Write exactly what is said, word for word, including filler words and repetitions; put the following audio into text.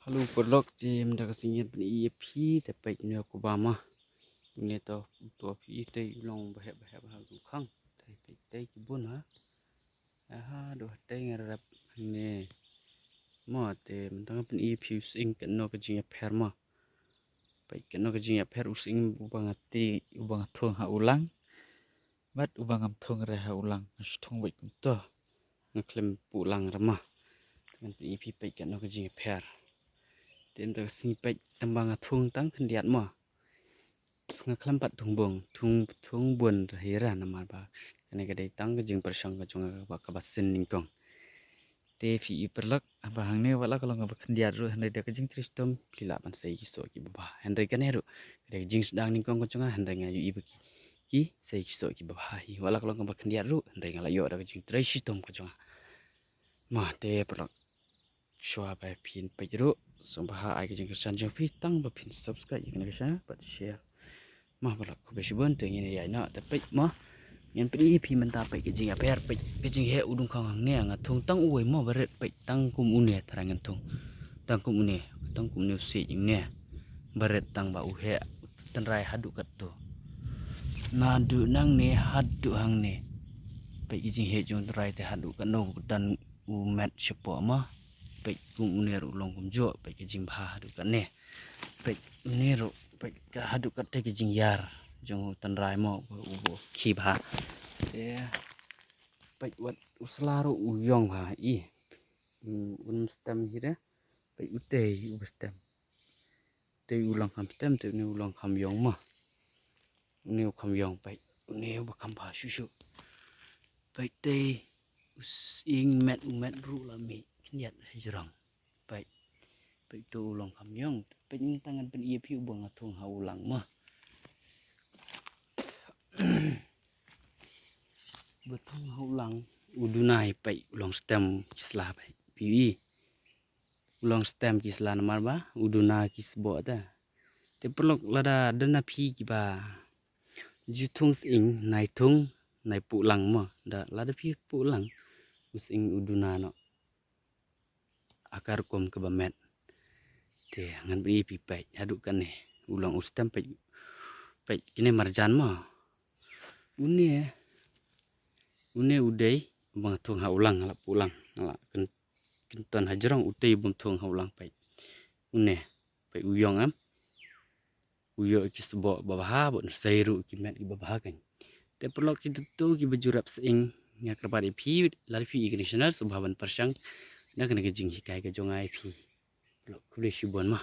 Hello paralok, te mynta ka sngi ngan pyni ïa phi te peit ne ko ba ma. Ne to to phi te u long ba heh ba heh ba ha u khang. Te peit te ki bun ha. Aha, do te ngan rep ne. Ma te mynta ngan pyni ïa phi u sying katno ka jingïapher ma. Peit katno ka jingïapher u sying uba nga ti uba nga thung ha u lang. Bad uba ngam thung re ha u lang nga shu thung beit kumto. Nga khlem pu lang re ma. Ngan pyni ïa phi peit katno ka jingïapher. Te mynta ka sngi peit tang ba nga thung tang khyndiat ma. Nga khlem pat thung bun, thung thung bun re hi re namar ba kane ka dei tang ka jingpyrshang ka jong nga kaba kaba sien nyngkong. Te phi i paralok, haba hangne wat la ka long kaba khyndiat ruh hynrei da ka jingtrei shitom phi lah ban sei ki soh kiba bha. Hynrei kane ruh ka dei ka jingsdang nyngkong ka jong nga hynrei nga ïohi ba ki ki sei ki soh kiba bha hi. Wat la ka long kaba khyndiat ruh hynrei nga la ïoh da ka jingtrei shitom ka jong nga. Ma te paralok, shuwa ba phin peit ruh sngewbha ai ka jingkyrshan jong phi tang ba phin subscribe ïa kane ka channel bad share. Ma paralok, khublei shibun, te ngin ïa ïaid noh te peit ma. Ngan pyni ïa phi mynta peit ka jingïapher, peit ka jingheh u dungkhang hangne, nga thung tang uwei ma, barit peit tang kum une tharai ngan thung. Tang kum une, tang kum une u siej une. Barit tang ba u heh u tynrai haduh katto. Naduh nangne haduh hangne. Peit ka jingheh jong u tynrai te haduh katno u don u met shapoh ma. Peit kum une ruh u long kumjuh, peit ka jingbha haduh katne. Peit une ruh, peit ka haduh katte ka jingïar jong u tynrai ma, u, u, u khie bha. Te peit wat u sla ruh u ïong bha i. U, un stem hi de. Peit utei u stem. Te u long kham stem, te une u long kham ïong ma. Une u kham ïong peit. Une uba kham bha shuh shuh. Peit te u sying met u met ruh la mih khyndiat hajrong. Peit. Peit to u long kham ïong. Peit mynta ngan pyni ïa phi uba nga thung ha u lang ma. Ba thung ha u lang u duna hi peit u long stem ki sla peit. Phi i. U long stem ki sla namar ba u duna ki sboh te. Te paralok lada don na phi kiba ju thung sying, nai thung, nai puh lang ma. Da lada phi puh lang u sying u duna noh. Ha ka rukom kaba met. Te ngan pyni ïa phi peit haduh kane u long u stem peit. Peit kine marjan ma. Une, une u dei uba nga thung ha u lang, nga la puh lang, nga la kyn, kynton hajrong, utei bym thung ha u lang peit. Une, peit u ïong em. U ïoh ki sboh ba bha bad u sei ruh ki met kiba bha kan. Te paralok kito to kiba ju rep sying, nga kyrpad ïa phi lada phi i kane ka channel sngewbha ban pyrshang na kane ka jinghikai ka jong nga ïa phi. Paralok khublei shibun ma.